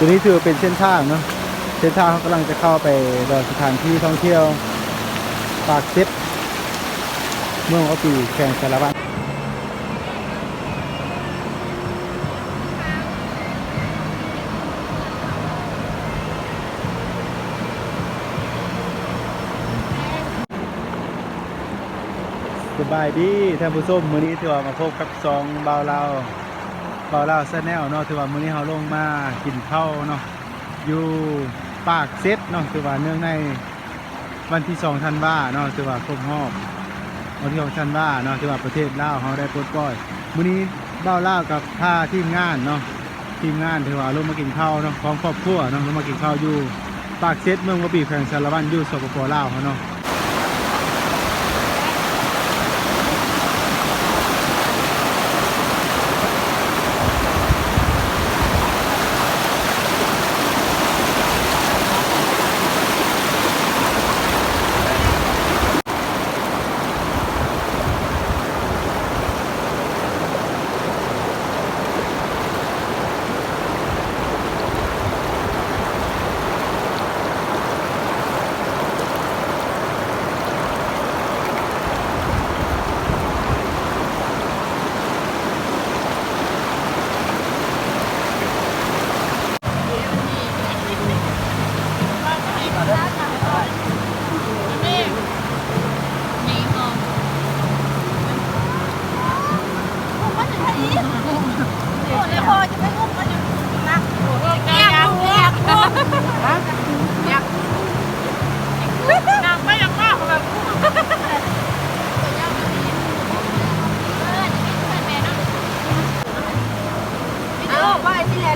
ຕົວນີ້ຖືວ່າເປັນເສັ້ນທາງເນາະ, ເສັ້ນທາງເຮົາກຳລັງຈະເຂົ້າໄປດອນສະຖານທີ່ທ່ອງທ່ຽວປາກເຊັດ ເມືອງວາປີ ແຂວງສາລະວັນ. ສະບາຍດີທ່ານຜູ້ຊົມ, ມື້ນີ້ຖືວ່າມາພົບກັບຊ່ອງບ່າວລາວ ບ່າວລາວແຊນແນວເນາະ. ຖືວ່າມື້ນີ້ເຮົາລົງມາກິນເຂົ້າເນາະ ຢູ່ປາກເຊັດເນາະ. ຖືວ່າເນື່ອງໃນວັນທີສອງທັນວາເນາະ, ຖືວ່າຄົບຮອບວັນທີສອງທັນວາເນາະ, ຖືວ່າປະເທດລາວເຮົາໄດ້ປົດປ່ອຍ. ມື້ນີ້ບ່າວລາວກັບພາທີມງານເນາະ, ທີມງານຖືວ່າລົງມາກິນເຂົ້າເນາະ ພ້ອມຄອບຄົວເນາະ, ລົງມາກິນເຂົ້າຢູ່ປາກເຊັດ ເມືອງວາປີ ແຂວງສາລະວັນ ຢູ່ ສປປ ລາວ ເຮົາເນາະ.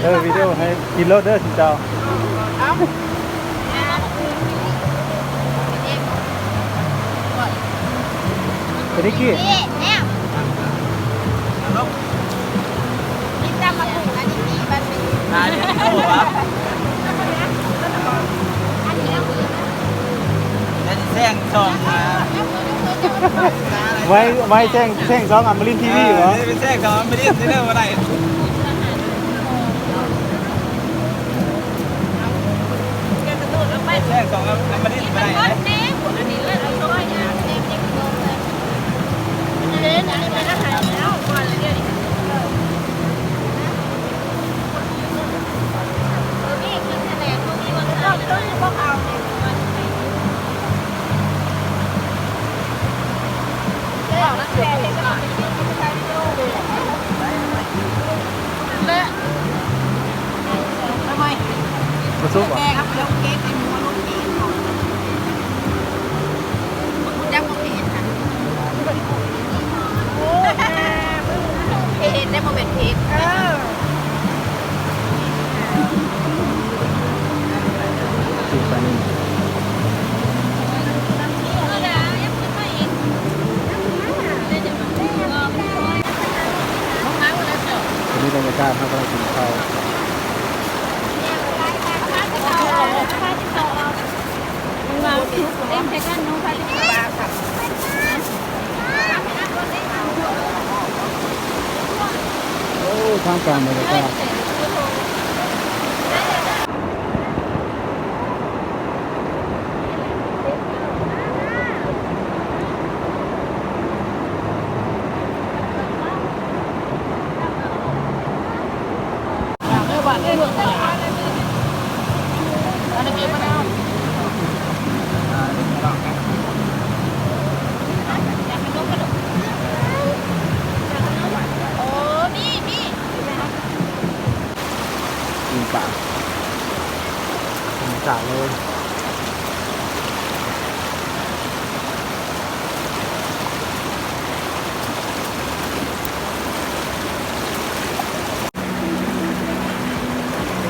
ເອີ ວິດີໂອໃຫ້ກິນໂລດເດີຊຸມເຈົ້າ. ເອົາ ເປັນອີກກີ້ ກິນຕຳບັກຫຸ່ງອັນນີ້ ບັດນີ້ ແຊງສອງ ໄວ້ ໄວ້ແຊງ ແຊງສອງອຳມະລິນທີວີບໍ? ເອີ ໄປແຊງສອງອຳມະລິນເດີ ບໍ່ໄດ້ ແຊງສອງອຳມະລິນບໍ່ໄດ້ເດ້. ບໍ່ສຸກບໍ່? ເຮັດໄດ້ບໍ່ແມ່ນເຮັດ ເອີ ຊິງປານິນ ອັນນີ້ບັນຍາກາດເຮົາກຳລັງກິນເຂົ້າ. ໂອ້ ທ່າມກາງບັນຍາກາດ. ປີ້ງປາ ທຳມະຊາດເລີຍ.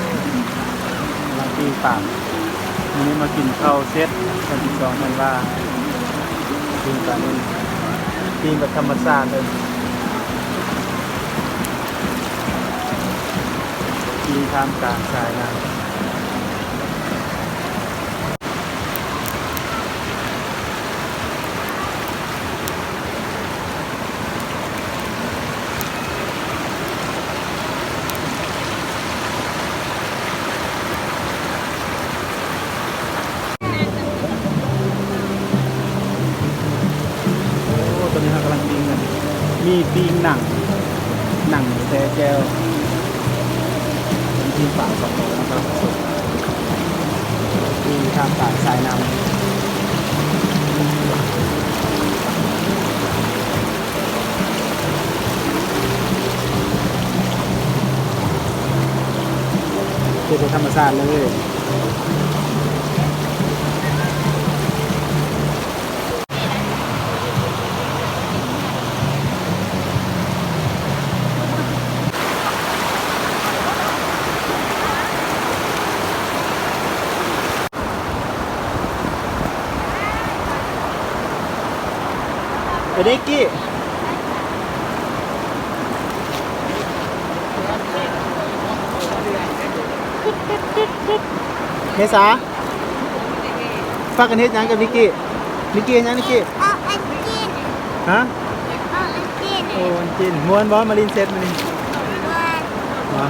ກຳລັງປີ້ງປາ ມື້ນີ້ມາກິນເຂົ້າເຊັດ ວັນທີສອງທັນວາ ປີ້ງປານິນ ປີ້ງແບບທຳມະຊາດເລີຍ ປີ້ງທ່າມກາງສາຍນ້ຳ. ເ ປີ້ງໜັງ ໜັງແຊແຈ່ວ ເປັນປີ້ງປາສອງໂຕນະຄັບ ປີ້ງທ່າມກາງສາຍນ້ຳ ເຮັດແບບທຳມະຊາດເລີຍ. ໄປເດ້ກີ້ ເມສາ. ພາກັນເຮັດຫຍັງກັບນິກກີ້? ນິກກີ້ເຮັດຫຍັງນິກກີ້? ເອົາອັນຈິນ ຮະ? ເອົາອັນຈິນ ໂອ້ ອັນຈິນ. ມ່ວນບໍ່? ມາຫຼິ້ນເຊັດມື້ນີ້ ມ່ວນ ຫວາ?